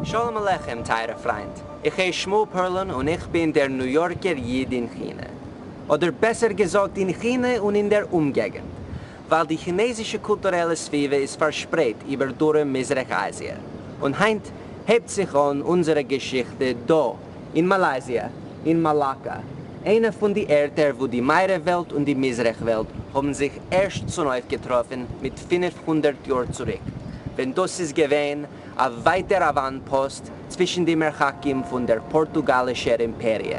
שלום עליכם טייערע פריינט, איך הייס שמואל פערלין און איך בין דער ניו יארקער איד אין כינע. אדער בעסער געזאגט אין כינע און אין דער אומגעגנט. ווייל די כינעזישע קולטורעלע סביבה איז פארשפרייט איבער דרום מזרח אזיע. און היינט הייבט זיך אן אונזערע געשיכטע דא אין מאלייזיע, אין מאלאקא, איינע פון די ערטער וואו די מערב וועלט און די מזרח וועלט האבן זיך ערשט צונויפגעטראפן מיט 500 יאר צוריק, ווען דאס איז געווען א ווייטער אוואנפאסט צווישן די מרחקים פון דער פארטוגאלישער אימפעריע.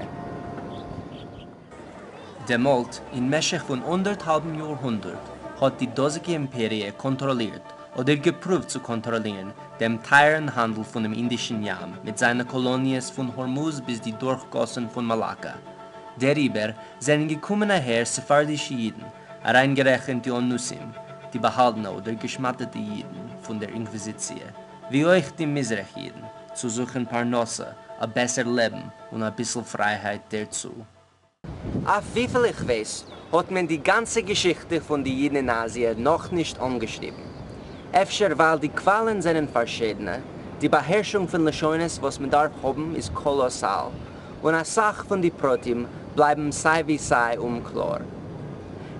דעמאלט, אין משך פון אנדערטהאלבן יארהונדערט, האט די דאזיגע אימפעריע קאנטראלירט, אדער געפרואווט צו קאנטראלירן, דעם טייערן האנדל פונעם אינדישן ים מיט זיינע קאלאניעס פון הארמוז ביז די דורכגאסן פון מאלאקא. דעריבער זענען געקומען אהער ספרדישע אידן, אריינגערעכנט די אנוסים, די באהאלטענע אדער געשמד'טע אידן פון דער אינקוויזיציע, ווי אויך די מזרח אידן, צו זוכן פרנסה, א בעסער לעבן און אביסל פרייהייט דערצו. אויף וויפיל איך ווייס האט מען די גאנצע געשיכטע פון די אידן אין אזיע נאכנישט אנגעשריבן. אפשר ווייל די קוואלן זענען פארשידענע, די באהערשונג פון לשונות וואס מען דארף האבן איז קאלאסאל, און אסאך פון די פרטים בלייבן סיי ווי סיי אומקלאר.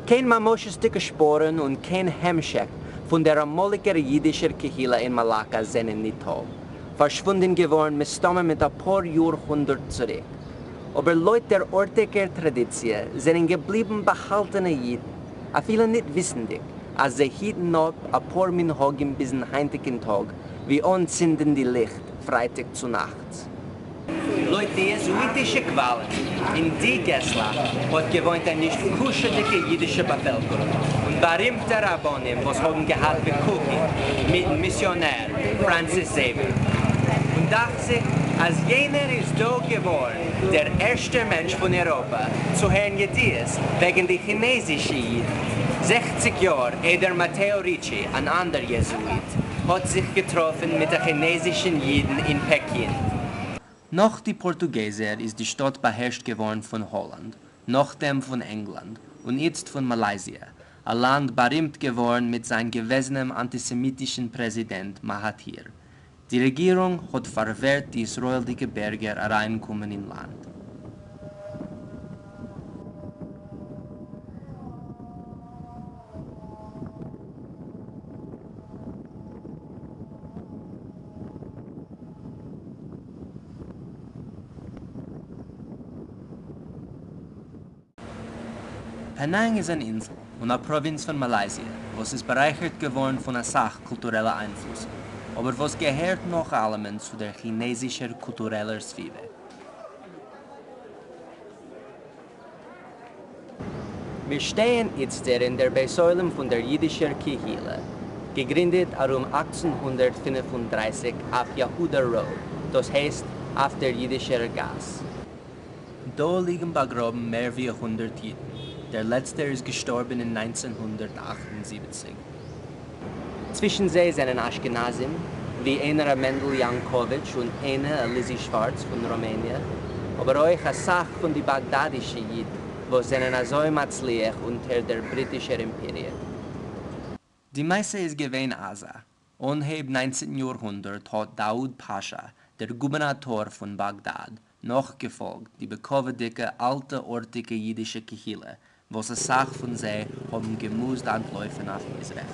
קיין ממשות'דיגע שפורן און קיין המשך פון דער אמאליגער אידישער קהילה אין מאלאקא זענען ניטא, פארשוואונדען געווארן מסתמא מיט אפאר יאר הונדערט צוריק. אבער לויט דער ארטיגער טראדיציע זענען געבליבן באהאלטענע אידן, אפילו ניט וויסנדיג אז זיי היטן אפ אפאר מנהגים ביזן היינטיגן טאג, ווי אנצינדן די ליכט פרייטאג צונאכטס. לויט די יעזואיטישע קוואלן אין די געסלאך האט געוואוינט א נישט-קשה'דיגע אידישע באפעלקערונג און בארימטע רבנים וואס האבן געהאט וויכוחים מיטן מיסיאנער פראנסיס זעיווער. און דאכט זיך אז יענער איז דא געווארן דער ערשטער מענטש פון אירופה צו הערן ידיעות וועגן די כינעזישע אידן, 60 יאר איידער מאטעא ריטשי, אן אנדער יעזואיט, האט זיך געטראפן מיט א כינעזישן אידן אין פעקין. נאך די פארטוגעזער איז די שטאט באהערשט געווארן פון האלאנד, נאכדעם פון ענגלאנד, און איצט פון מאלייזיע, א לאנד בארימט געווארן מיט זיין געוועזענעם אנטיסעמיטישן פרעזידענט מאהאטיר. די רעגירונג האט פארווערט די ישראל'דיגע בירגער אריינקומען אין לאנד. פענאנג איז אן אינזל און א פראווינץ פון מאלייזיע וואס איז בארייכערט געווארן פון אסאך קולטורעלע איינפלוסן, אבער וואס געהערט נאך אלעמען צו דער כינעזישער קולטורעלער סביבה. מיר שטייען איצטער אין דער בית עולם פון דער אידישער קהילה, געגרינדעט ארום 1835 אויף יהודה ראוד, דאס הייסט אויף דער אידישער גאס. דא ליגן באגראבן מער ווי 100 אידן, דער לעצטער איז געשטארבן אין 1978. צווישן זיי זענען אשכנזים, ווי איינער א מענדל יאנקאוויטש און איינע א ליזי שווארץ פון רומעניע, אבער אויך אסאך פון די באגדאדישע אידן וואס זענען אזוי מצליח אונטער דער בריטישער אימפעריע. די מעשה איז געווען אזא, אנהייב 19 יארהונדערט האט דאוד פאשא, דער גובערנאטאר פון באגדאד, נאכגעפאלגט די בכבוד'דיגע אלטע ארטיגע אידישע קהילה, וואס אסאך פון זיי האבן געמוזט אנטלויפן אויף מזרח.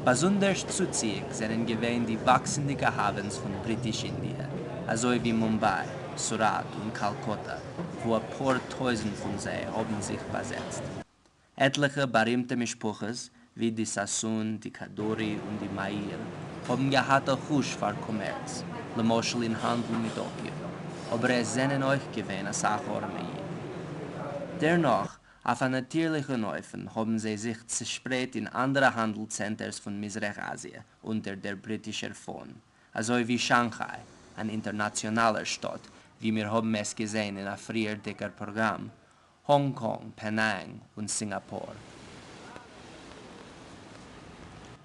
באזונדערש צוציאיג זענען געווען די וואקסנדיגע האפנס פון בריטיש אינדיע, אזוי ווי מומביי, סוראט און קאלקוטא, וואו אפאר טויזנט פון זיי האבן זיך באזעצט. עטליכע בארימטע משפחות, ווי די סאסון, די קאדורי און די מאיר, האבן געהאט א חוש פאר קאמערץ, למשל אין האנדל מיט אופיום, אבער עס זענען אויך געווען אסאך ארעמע אידן. דערנאך, אויף א נאטירליכן אופן, האבן זיי זיך צעשפרייט אין אנדערע האנדל צענטערס פון מזרח אזיע אונטער דער בריטישער פאן, אזוי ווי שאנכיי, אן אינטערנאציאנאלער שטאט, ווי מיר האבן עס געזען אין א פריערדיגער פראגראם, האנג קאנג, פענאנג און סינגאפור.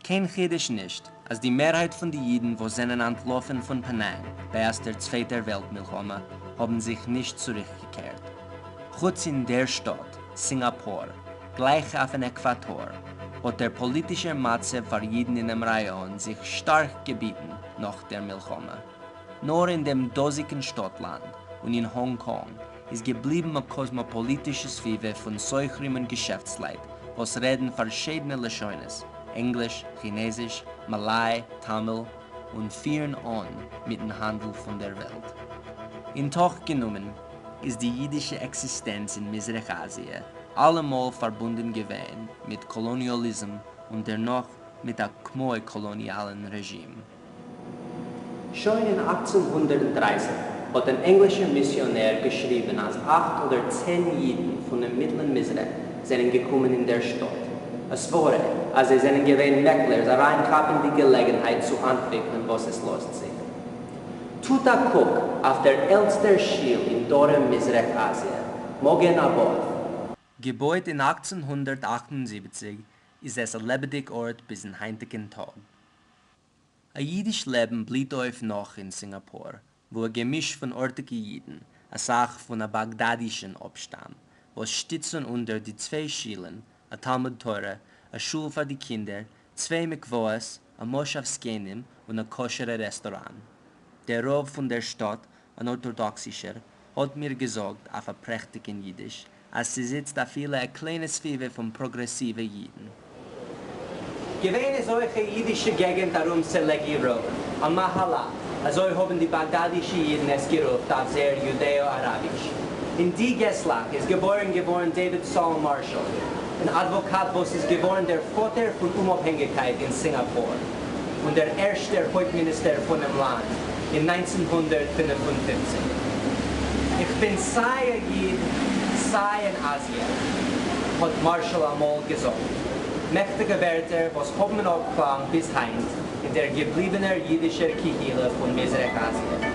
קיין חידוש נישט אז די מערהייט פון די אידן וואס זענען אנטלאפן פון פענאנג בעת דער צווייטער וועלט מלחמה האבן זיך נישט צוריקגעקערט. חוץ אין דער שטאט, סינגאפור, גלייך אויפן עקוואטאר, האט דער פאליטישער מצב פאר אידן אינעם ראיאן זיך שטארק געביטן נאך דער מלחמה. נאר אין דעם דאזיגן שטאט-לאנד און אין האנג קאנג איז געבליבן א קאסמאפאליטישע סביבה פון סוחרים און געשעפטסלייט וואס רעדן פארשידענע לשונות, ענגליש, כינעזיש, מאליי, טאמיל, און פירן אן מיטן האנדל פון דער וועלט. אין תוך גענומען איז די אידישע עקסיסטענץ אין מזרח אזיע אלעמאל פארבונדן געווען מיט קאלאניאליזם און דערנאך מיט א כמו-קאלאניאלן רעזשים. שוין אין 1830 האט אן ענגלישער מיסיאנער געשריבן אז אכט אדער צען אידן פונעם מיטלען מזרח זענען געקומען אין דער שטאט, א סברה אז זיי זענען געווען מעקלערס אריינכאפן די געלעגנהייט צו אנטוויקלען וואס עס לאזט זיך. טוט א קוק אויף דער עלטסטער שיל אין דרום מזרח אזיע, מגן אבות. געבויט אין 1878 איז עס א לעבעדיג ארט ביזן היינטיגן טאג. א אידיש לעבן בליט אויף נאך אין סינגאפור, וואו א געמיש פון ארטיגע אידן, אסאך פון א באגדאדישן אפשטאם, וואס שטיצן אונטער די צוויי שילן, א תלמוד תורה, א שול פאר די קינדער, צוויי מקוואות, א מושב זקנים און א כשר'ע רעסטוראן. דער רב פון דער שטאט, אן ארטאדאקסישער, האט מיר געזאגט אויף א פרעכטיגן אידיש, אז ס'איז איצט אפילו א קליינע סביבה פון פראגרעסיווע אידן. געווען איז אויך א אידישע געגענט ארום סעלעגי ראוד, א מאהאלא, אזוי האבן די באגדאדישע אידן עס גערופט אויף זייער יודעא-אראביש. אין די געסלאך איז געבוירן געווארן דעיוויד סאל מארשאל, אן אדוואקאט וואס איז געווארן דער פאטער פון אומאפהענגיקייט אין סינגאפור, און דער ערשטער הויפט מיניסטער פונעם לאנד אין 1955. איך בין סיי א איד סיי אן אזיע, האט מארשאל אמאל געזאגט. מעכטיגע ווערטער וואס האבן אן אפקלאנג ביז היינט אין דער געבליבענער אידישער קהילה פון מזרח אזיע.